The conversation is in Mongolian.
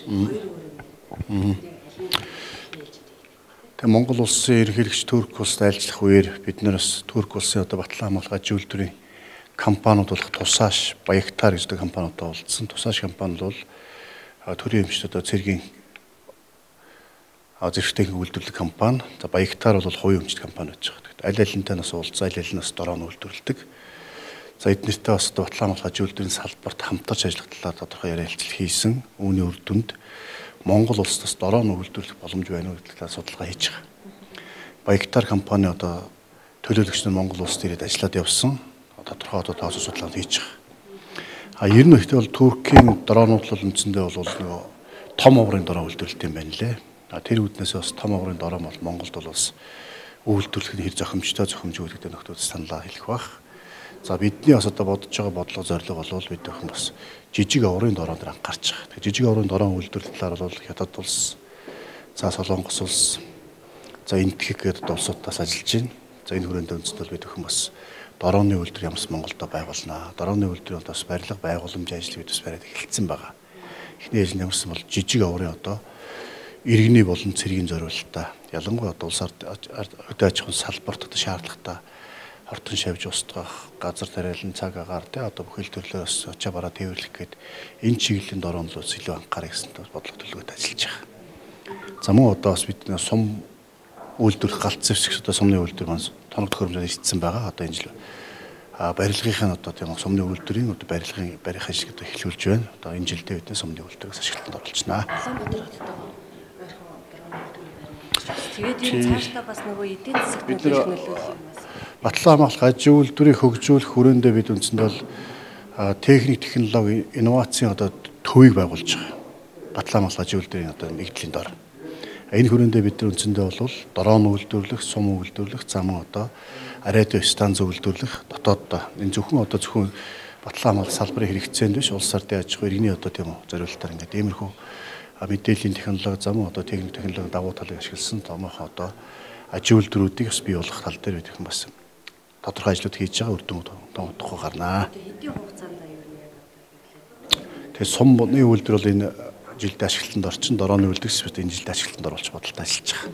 Хоёр өөр юм. Тэгээ Монгол улсын ерөнхийлөгч Турк улсад айлчлах үеэр бид нар бас Турк улсын одоо Батлан хамгаалах аж үйлдвэрийн компаниуд болох Тусааш, Баягтар гэдэг компаниудаа уулзсан. Тусааш компани бол төрийн эмчт одоо цэргийн зэрэгтэй үйлдвэрлэх компани. За Баягтар бол хувийн өмчт компани байж байгаа. Тэгэхэд аль алинтай нас уулзсан, аль аль нас дрон үйлдвэрлэдэг. За эднэртэй бас одоо Батлан хамгаалах аж үйлдвэрийн салбарт хамтарч ажиллах талаар тодорхой яриа хэлцэл хийсэн. Үүний үр дүнд Монгол улсаас дрон үйлдвэрлэх боломж байна уу гэдэг талаар судалгаа хийж байгаа. Баягтар компани одоо төлөөлөгч нар Монгол улсад ирээд ажиллаад явсан. Тодорхой одоо тооцоо судалгаанд хийж байгаа. А ер нь ихтэй бол Туркийн дронууд бол үндсэндээ бол нөгөө том оврын дрон үйлдвэрлэлт юм байна лээ. А тэр үүднээс бас том оврын дрон бол Монголд бол бас үйлдвэрлэх нь хэр зохимжтой зохимжгүй гэдэг нөхдүүд саналаа хэлэх бах. За бидний бас одоо бодож байгаа бодлого зорилго бол бид бүхэн бас жижиг оврын дорон дээр анхаарч байгаа. Тэгэхээр жижиг оврын дорон үйлдвэрлэх талаар бол Хятад улс, за Солонгос улс, за Энэтхэг гэдэг улсуудаас ажиллаж байна. За энэ хүрээнд үндсэндээ бол бид бүхэн бас дорооны үйлдвэр ямс Монголдо байгуулнаа. Дорооны үйлдвэр бол бас барилга байгууламжийн ажил бид бас бариад эхэлсэн байгаа. Эхний ээлжинд ямарсан бол жижиг оврын одоо иргэний болон цэргийн зориулалтаа ялангуяа одоо улс хөдөө аж ахуйн салбарт одоо шаардлагатай хортон шавж устгах, газар тариалан цаг агаар тий одоо бүхэл төрлөөр бас очоо бараа тээвэрлэх гээд энэ чиглэлийн дороонлоос илүү анхаарах гэсэн бодлого төлөвлөгөөт ажиллаж байгаа. За мөн одоо бас бид сум үйлдвэрлэх галт зэвсэг одоо сумны үйлдвэр маань тоног төхөөрөмжөөр ирсэн байгаа. Одоо энэ жил барилгынх нь одоо тийм сумны үйлдвэрийн одоо барилгын барих ажил гэдэг эхлүүлж байна. Одоо энэ жилдээ бид сумны үйлдвэрээс ашиглалтанд оруулчихнаа. Улаанбаатар хоттойгоо ойрхон дроны үйлдвэрийг барина гэж байна. Тэгээд ер нь цаашдаа бас нөгөө эдийн засагт нөлөөлөх юм бас. Батлан хамгаалах аж үйлдвэрийг хөгжүүлэх хүрээндээ бид үндсэндээ бол техник, технологи, инновацийн одоо төвийг байгуулж байгаа. Батлан хамгаалах аж үйлдвэрийн одоо нэгдлийн дор. Энэ хүрээндээ бид нар үндсэндээ бол дрон үйлдвэрлэх, сум үйлдвэрлэх, за мөн одоо радио станц үйлдвэрлэх, дотоод энэ зөвхөн одоо зөвхөн батлан хамгаалах салбарын хэрэгцээнд биш, улс ардын аж ахуй иргэний одоо тийм зориултаар ингээд иймэрхүү мэдээллийн технологи, за мөн одоо техник технологийн давуу талыг ашигласан томоохон одоо аж үйлдвэрүүдийг бас бий болгох тал дээр бид бүхэн бас тодорхой ажлууд хийж байгаа, үр дүн удахгүй гарнаа. Хэдийн хугацаанд ер нь яг одоо Тэгээ сумны үйлдвэр бол энэ жилдээ ашиглалтанд орчин, дорооны үйлдвэр энэ жилдээ ашиглалтанд оруулах бодолтой ажиллаж байгаа.